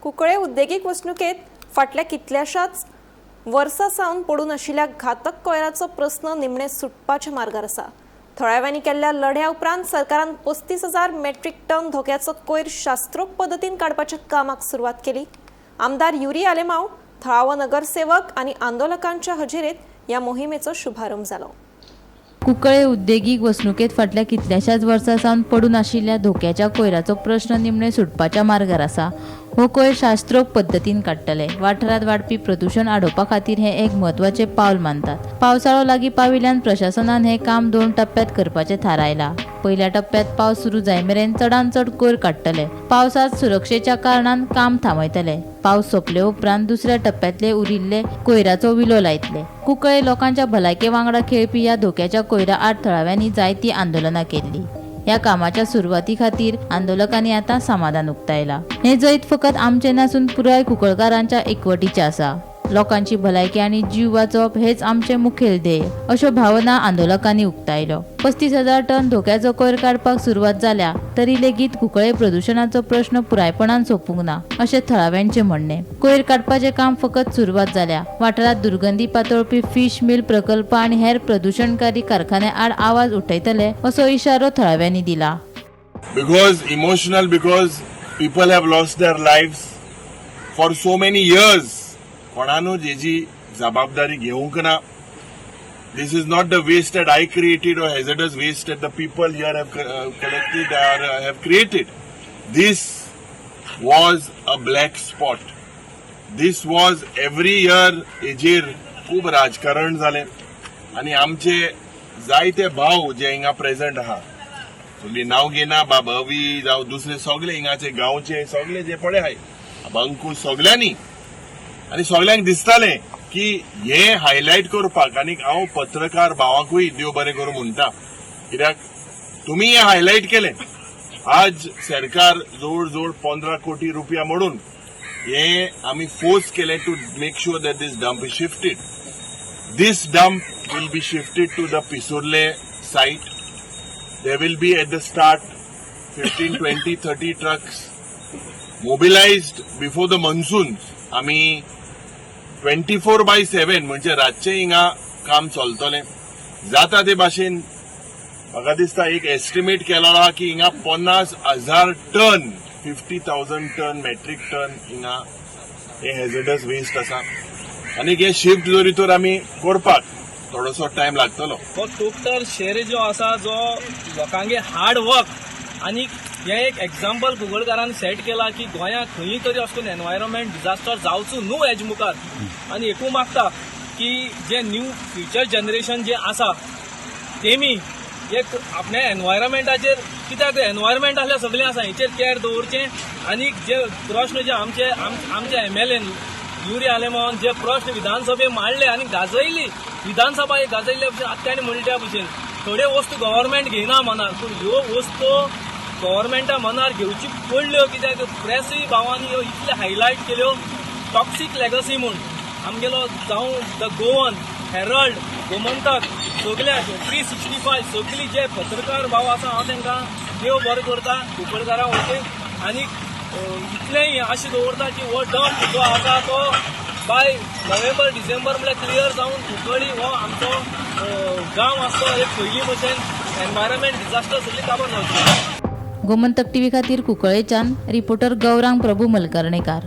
कुंकळे उद्देगीक वसणुकेत फाटल्या कितल्याशाच वर्सां सावन पडून आशिल्ल्या घातक कोयराचो प्रस्न निमणे सुटपाच्या मार्गार आसा. थळाव्यांनी केल्ल्या लढ्या उपरांत सरकारान 35,000 मेट्रीक टन धोक्याचो कोयर शास्त्रोक्त पद्दतीन काडपाच्या कामाक सुरवात केली. आमदार युरी आलेमाव, थळावो नगरसेवक आनी आंदोलकांच्या हजेरेत ह्या मोहिमेचो शुभारंभ जालो. कुंकळे उद्देगीक वसणुकेत फाटल्या कितल्याशाच वर्सां सावन पडून आशिल्ल्या धोक्याच्या कोयराचो प्रश्न निमणे सुटपाच्या मार्गार आसा. हो कोयर शास्त्रोक्त पद्दतीन काडटले. वाठारांत वाडपी प्रदूशण आडोवपा खातीर हें एक म्हत्वाचें पावल मानतात. पावसाळो लागीं पाविल्ल्यान प्रशासनान हें काम 2 टप्प्यांत करपाचें थारायलां. पयल्या टप्प्यांत पावस सुरू जाय मेरेन चडांत चड कोयर काडटले. पावसांत सुरक्षेच्या कारणान काम थांबयतले. पावस सोंपले उपरांत दुसऱ्या टप्प्यांतले उरिल्ले कोयराचो विलो लायतले. कुंकळे लोकांच्या भलायके वांगडा खेळपी ह्या धोक्याच्या कोयरा आड थळाव्यांनी जायतीं आंदोलनां केल्लीं. ह्या कामाच्या सुरवाती खातीर आंदोलकांनी आतां समाधान उक्तायलां. हें जैत फकत आमचें नासून पुराय कुंकळकारांच्या एकवटीचें आसा. लोकांची भलायकी आनी जीव वाचोवप हेच आमचें मुखेल ध्येय, अश्यो भावना आंदोलकांनी उक्तायल्यो. 35,000 टन धोक्याचो कोयर काडपाक सुरवात जाल्या तरी लेगीत कुंकळे प्रदुशणाचो प्रश्न पुरायपणान सोंपूंक ना, अशें थळाव्यांचें म्हणणें. कोयर काडपाचें काम फकत सुरवात जाल्या. वाठारांत दुर्गंधी पातळपी फिश मिल प्रकल्प आनी हेर प्रदुशणकारी कारखान्या आड आवाज उठयतले, असो इशारो थळाव्यांनी दिला. Because emotional, because people have lost their lives for so many years. कोणानूच हेजी जबाबदारी घेवंक ना. This is not the waste that I created or hazardous waste that the people here have collected or have created. This was a black spot. This was every year. हेजेर खूब राजकारण जालें आनी आमचे जायते भाव जे हिंगा प्रेझंट आहा, सगळीं नांव घेना, बाबवी जावं दुसरे सगळे हिंगाचे गांवचे सगळे जे पळय आहाय, अंकूश, सगळ्यांनी आनी सगळ्यांक दिसतालें की हे हायलायट करपाक. आनी हांव पत्रकार भावांकूय देव बरें करूं म्हणटा, कित्याक तुमी हे हायलायट केलें. आज सरकार जवळ जवळ 15 कोटी रुपया म्हणून हे आमी फोर्स केले to make sure that this dump is shifted. This dump will be shifted to the Pissurlem site. There will be at the start 15, 20, 30 trucks mobilized before the monsoons. आमी 24/7, म्हणजे रातचें हिंगा काम चलतलें. जाता ते भाशेन म्हाका दिसता एक एस्टिमेट केलो आहा की हिंगा 50,000 ton, 50,000 ton, metric ton हिंगा हे हेझडस वेस्ट आसा आनी हे शिफ्ट जरी तर आमी करपाक थोडोसो टायम लागतलो. हो टोटल शेर जो आसा, जो लोकांगे हार्ड वर्क आनी हें एक एग्जाम्पल कुंकळकारान सेट केला की गोंयांत खंयी तरी अशें करून एनवायरमेंट डिझास्टर जावचो न्हू हेज मुखार. आनी एकू मागता की जे न्यू फ्युचर जनरेशन जे आसा, तेमी एक आपल्या एनवायरमेंटाचेर, कित्याक एनवायरमेंट आसल्यार सगळें आसा, हेचेर केअर दवरचें. आनी जे प्रश्न जे आमचे आमचे एमएलए युरी आलेमावन जे प्रश्न विधानसभे मांडले आनी गाजयली विधानसभा, ही गाजयल्ल्या भशेन आतां ताणें म्हणले त्या भशेन थोड्यो वस्तू गव्हर्मेंट घेयना मनार, पूण ह्यो वस्तू गव्हर्मेंटा मनार घेवची पडल्यो, कित्याक प्रेसूय भावांनी ह्यो इतले हायलायट केल्यो टॉक्सीक लेगसी म्हूण. आमगेलो जावं the Goan Herald, Gomantak, सगल्या 365, सगळी जे पत्रकार भाव आसा, हांव तांकां देव बरें करता कुंकळकारां वतीन. आनी इतलेंय आशा दवरता की हो डंप जो आसा तो बाय नोव्हेंबर डिसेंबर म्हळ्यार क्लियर जावन कुंकळी हो आमचो गांव आसतो एक पयलीं भशेन एनवायरमेंट डिझास्टर सगळी काबार जावची. गोमंतक टीव्ही खातीर कुंकळेच्यान रिपोर्टर गौरांग प्रभू मलकर्णेकार.